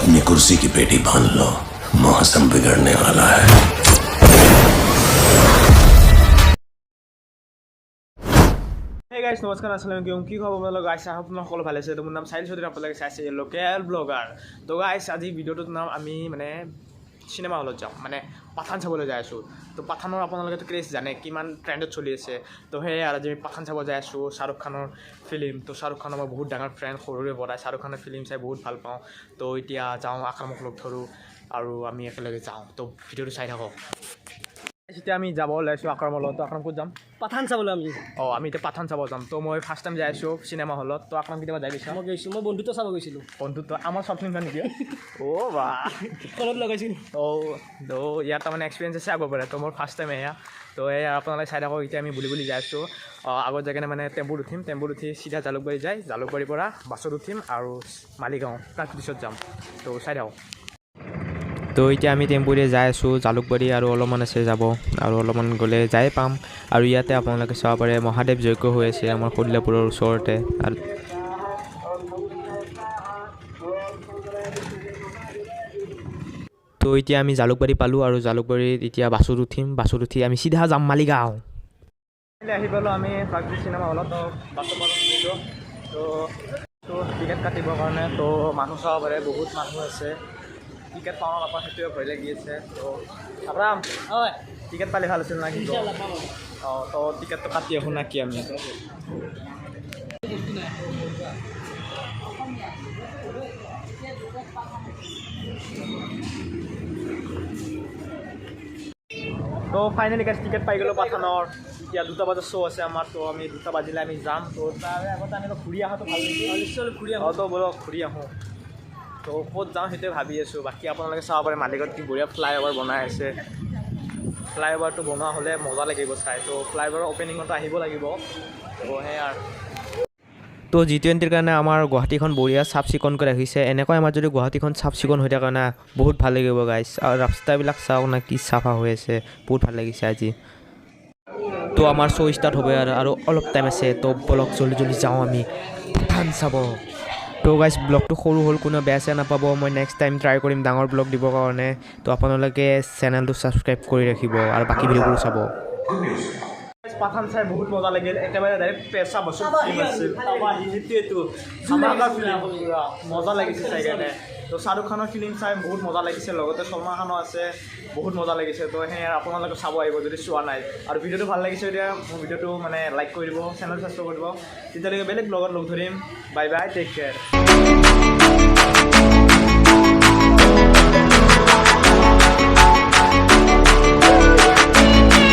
अपनी कुर्सी की पेटी बांध लो, मौसम बिगड़ने वाला है। হে গাইছ, নমস্কাৰ, আসসালামু আলাইকুম। কি খবৰ আপোনালোক গাইছ? আপোনালোক সকলো ভালে আছে। তো মোৰ নাম চাহিল চৌধুৰী, আপোনালোকে চাইছে লোকেল ব্লগাৰ। তো গাইছ, আজি ভিডিঅ'টোত নাম আমি মানে চিনেমা হলত যাম, মানে পাঠান চাবলৈ যাই আছোঁ। তো পাঠানৰ আপোনালোকেতো ক্ৰেজ জানে, কিমান ট্ৰেণ্ডত চলি আছে। তো সেয়ে আৰু আজি আমি পাঠান চাব যাই আছোঁ, শ্বাহৰুখ খানৰ ফিল্ম। তো শ্বাহৰুখ খানৰ মই বহুত ডাঙৰ ফ্ৰেণ্ড, সৰুৰে পৰাই শ্বাহৰুখ খানৰ ফিল্ম চাই বহুত ভাল পাওঁ। তো এতিয়া যাওঁ, আক্ৰমক লগ ধৰোঁ আৰু আমি একেলগে যাওঁ। তো ভিডিঅ'টো চাই থাকক। এতিয়া আমি যাব ওলাইছোঁ আক্ৰমৰ লগত। তো আক্ৰম, ক'ত যাম? পাঠান চাবলৈ আমি। অঁ, আমি এতিয়া পাঠান চাব যাম। তো মই ফাৰ্ষ্ট টাইম যাই আছোঁ চিনেমা হলত। তো আক্ৰম, কেতিয়াবা যাই পাইছা? মই গৈছোঁ, মই বন্ধুত্ব চাব গৈছিলোঁ। বন্ধুত্ব আমাৰ চব ফিল্মখন নেকি? অ' বা। কলত লগাইছিলোঁ। অ' তো ইয়াত তাৰমানে এক্সপিৰিয়েঞ্চ আছে আগৰ পৰাই। তো মোৰ ফাৰ্ষ্ট টাইম এয়া। তো এয়া আপোনালোকে চাই থাকক। এতিয়া আমি বুলি বুলি যাই আছোঁ। আগত যাই কেনে মানে টেম্পুত উঠিম, টেম্পুত উঠি চিধা জালুকবাৰী যায়, জালুকবাৰীৰ পৰা বাছত উঠিম আৰু মালিগাঁও প্ৰাগজ্যোতিষত যাম। তো চাই থাকক। তো এতিয়া আমি টেম্পুৰে যাই আছোঁ জালুকবাৰী, আৰু অলপমান আছে যাব, আৰু অলপমান গ'লে যাই পাম। আৰু ইয়াতে আপোনালোকে চাব পাৰে, মহাদেৱ যজ্ঞ হৈ আছে আমাৰ কলিয়াপুৰৰ ওচৰতে। আৰু তো এতিয়া আমি জালুকবাৰী পালোঁ আৰু জালুকবাৰীত এতিয়া বাছত উঠিম। বাছত উঠি আমি চিধা যাম মালিগাঁও। আহি পালোঁ আমি প্ৰাগজ্যোতিষ চিনেমা হলত। তো বাছৰ পৰা উঠিলোঁ। তো টিকেট কাটিবৰ কাৰণে। তো মানুহ চাব পাৰে, বহুত মানুহ আছে। টিকেট পাওঁ নাপাওঁ সেইটোৱে ভয় লাগি আছে। তো আব্ৰাম, হয়। টিকেট পালে ভাল আছিল না কি? ইনশাআল্লাহ পাম। অঁ, তো টিকেটটো কাটি আহোঁ না কি আমি? বস্তু নাই। তো ফাইনেলি গাইছ, টিকেট পাই গ'লোঁ পাঠানৰ। এতিয়া 2টা বজাৰ শ্ব' আছে আমাৰ। তো আমি 2টা বাজিলে আমি যাম। তো তাৰে আগতে আমি অলপ ঘূৰি অহাটো ভাল নেকি? নিশ্চয়, অলপ ঘূৰি আহোঁ। অঁ, তো ব'লক ঘূৰি আহোঁ। তো ক'ত যাওঁ সেইটোৱে ভাবি আছোঁ। বাকী আপোনালোকে চাব পাৰে, মালিগাঁৱত কি বঢ়িয়া ফ্লাইঅভাৰ বনাই আছে। ফ্লাইঅভাৰটো বনোৱা হ'লে মজা লাগিব চাই। তো ফ্লাইঅভাৰৰ অ'পেনিঙতো আহিব লাগিব। তো সেয়াই আৰু। তো জি 20ৰ কাৰণে আমাৰ গুৱাহাটীখন বঢ়িয়া চাফ চিকুণকৈ ৰাখিছে। এনেকৈ আমাৰ যদি গুৱাহাটীখন চাফ চিকুণ হৈ থাকে না, বহুত ভাল লাগিব গাইছ। আৰু ৰাস্তাবিলাক চাওক না, কি চাফা হৈ আছে। বহুত ভাল লাগিছে আজি। তো আমাৰ শ্ব' ষ্টাৰ্ট হ'ব আৰু অলপ টাইম আছে। তো বলক, জল্দি জল্দি যাওঁ আমি পাঠান চাব। তো গাইছ, ব্লগটো সৰু হ'ল, কোনো বেয়া চেয়া নাপাব। মই নেক্সট টাইম ট্ৰাই কৰিম ডাঙৰ ব্লগ দিবৰ কাৰণে। তো আপোনালোকে চেনেলটো ছাবস্ক্ৰাইব কৰি ৰাখিব আৰু বাকী ভিডিঅ'বোৰো চাব। পাঠান চাই বহুত মজা লাগিল। একেবাৰে ডাইৰেক্ট পেচা বস্তু ফিল্ম আছিল। সেইটোৱেতো ধামাকা ফিল্ম, মজা লাগিছে চাই কেনে। তো শ্বাহৰুখ খানৰ ফিল্ম চাই বহুত মজা লাগিছে, লগতে ছলমান খানো আছে, বহুত মজা লাগিছে। তো সেয়ে আপোনালোকে চাব আহিব যদি চোৱা নাই। আৰু ভিডিঅ'টো ভাল লাগিছে এতিয়া মোৰ ভিডিঅ'টো মানে লাইক কৰি দিব, চেনেল ছাবস্ক্ৰাইব কৰি দিব। তেতিয়ালৈকে বেলেগ ব্লগত লগ ধৰিম। Bye bye, take care.